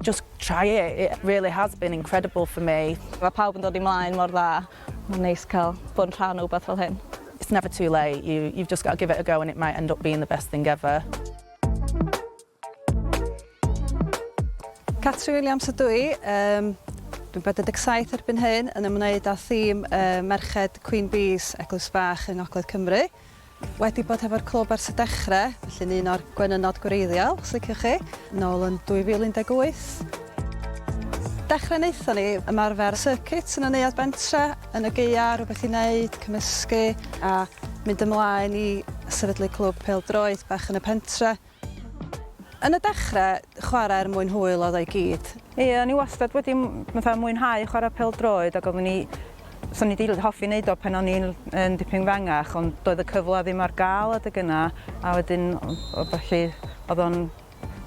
Just try it. It really has been incredible for me. Mae pawb yn dod i mlaen mor dda. Mae'n neis cael bod yn rhan o wbath fel hyn. It's never too late. You've just got to give it a go and it might end up being the best thing ever. Catrin Williams ydw i. Um, dwi'n 47 erbyn hyn, yn ymwneud â thîm uh, Merched Queen Bees Eglwys Bach yng Ngogledd Cymru. Wedi bod hefo'r clwb ers y dechrau, felly'n un o'r gwenynod gwreiddiol, os liciwch chi, nôl yn 2018. Dechrau wnaethon ni ymarfer circuits yn y Neuadd Bentre yn y gaea, rhywbeth i wneud, cymysgu a mynd ymlaen i sefydlu clwb pêl-droed bach yn y pentre. Yn y dechrau, chwarae er mwyn hwyl oedd o i gyd. Ie, o'n i wastad wedi fatha mwynhau chwarae pêl-droed ac oeddwn i... 'swn i 'di hoffi neud o pan o'n i'n yn dipyn fangach ond doedd y cyfle ddim ar gael adeg yna a wedyn felly oedd o'n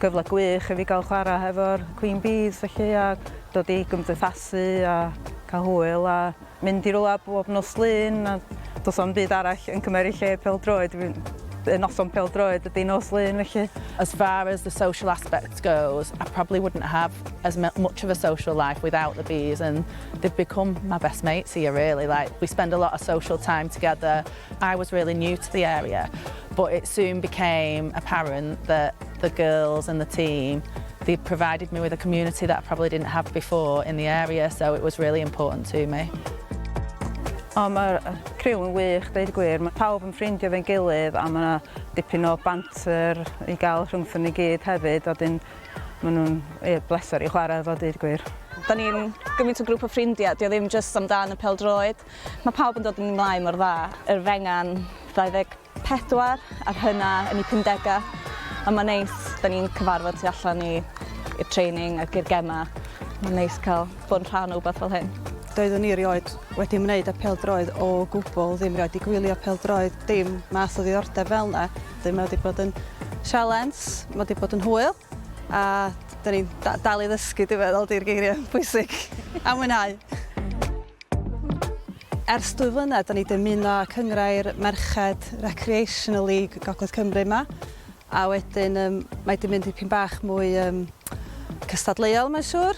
gyfle gwych i fi gael chwarae hefo'r Queen Bees felly a dod i gymdeithasu a cael hwyl a mynd i rywle bob nos Lun a does na'm byd arall yn cymeryd lle pêl-droed. Y noson pêl-droed ydy nos Lun felly. As far as the social aspect goes, I probably wouldn't have as much of a social life without the bees and they've become my best mates here really. Like we spend a lot of social time together. I was really new to the area, but it soon became apparent that the girls and the team they provided me with a community that I probably didn't have before in the area, so it was really important to me. O, mae'r criw yn wych, deud y gwir. Mae pawb yn ffrindiau fe'n gilydd a mae yna dipyn o banter i gael rhwngthon ni gyd hefyd. A dyn, maen nhw'n ie, bleser i chwarae efo, deud y gwir. Da ni'n gymaint o grŵp o ffrindiau, dio ddim jyst amdan y pêl-droed. Mae pawb yn dod yn ymlaen mor dda. Yr fengan 24 a'r hynna yn eu pumdegau. A mae'n neis, da ni'n cyfarfod tu allan i i'r training ac i'r gemau. Mae'n neis cael bod yn rhan o wbath fel hyn. Doeddwn i erioed wedi ymwneud â pêl-droed o gwbl, ddim erioed 'di gwylio pêl-droed, dim math o ddiddordeb fel 'na. Wedyn mae wedi bod yn sialens, mae wedi bod yn hwyl, a 'dan ni'n dal i ddysgu dwi'n meddwl 'di'r geiriau pwysig. A mwynhau! Ers dwy flynedd, da ni 'di ymuno â Cynghrair Merched Recreational League Gogledd Cymru 'ma, a wedyn yym mae 'di mynd dipyn bach mwy yym cystadleuol mae'n siŵr.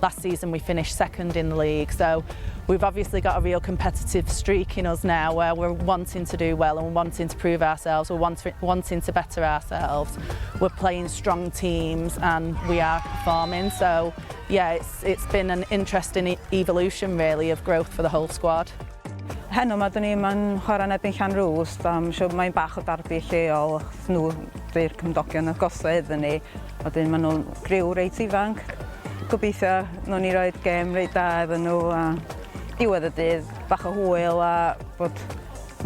Last season we finished second in the league, so we've obviously got a real competitive streak in us now where we're wanting to do well and wanting to prove ourselves, we're want wanting to better ourselves. We're playing strong teams and we are performing, so yeah, it's, it's been an interesting e evolution really of growth for the whole squad. Heno 'ma 'dyn ni yma'n chwarae yn erbyn Llanrwst a mae'n siŵr mae'n bach o darbi lleol achos nhw 'di'r cymdogion agosa iddyn ni. Wedyn maen nhw'n griw reit ifanc. Gobeithio nawn ni roid gêm reit da iddyn nhw a diwedd y dydd bach o hwyl a bod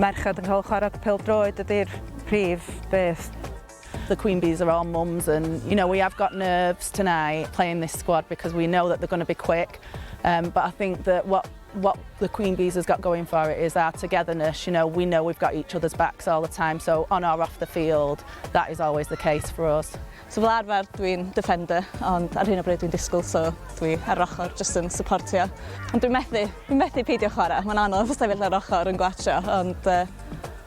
merched yn cael chwarae pêl-droed ydy'r prif beth. The Queen Bees are all mums and you know we have got nerves tonight playing this squad because we know that they're going to be quick um, but I think that what what the Queen Bees has got going for it is our togetherness. You know, we know we've got each other's backs all the time, so on or off the field, that is always the case for us. So fel arfer dwi'n defender, ond ar hyn o bryd dwi'n disgwyl, so dwi ar yr ochr jyst yn supportio. Ond dwi'n methu, dwi'n methu peidio chwarae, mae'n anodd sefyll ar ochr yn gwatsio, ond uh,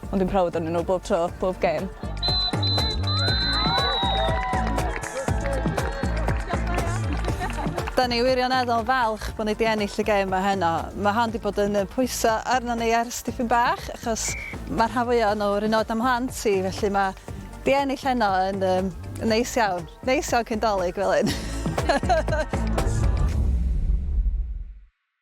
ond dwi'n proud ohonyn nhw bob tro, bob gêm. Da ni wirioneddol falch bod ni wedi ennill y gêm 'ma heno. Mae hon wedi bod yn pwyso arno ni ers dipyn bach, achos mae'r rhan fwyaf ohonyn nhw yr un oed â mhlant i, felly mae 'di ennill heno yn um, neis iawn. Neis iawn cyn Dolig fel hyn.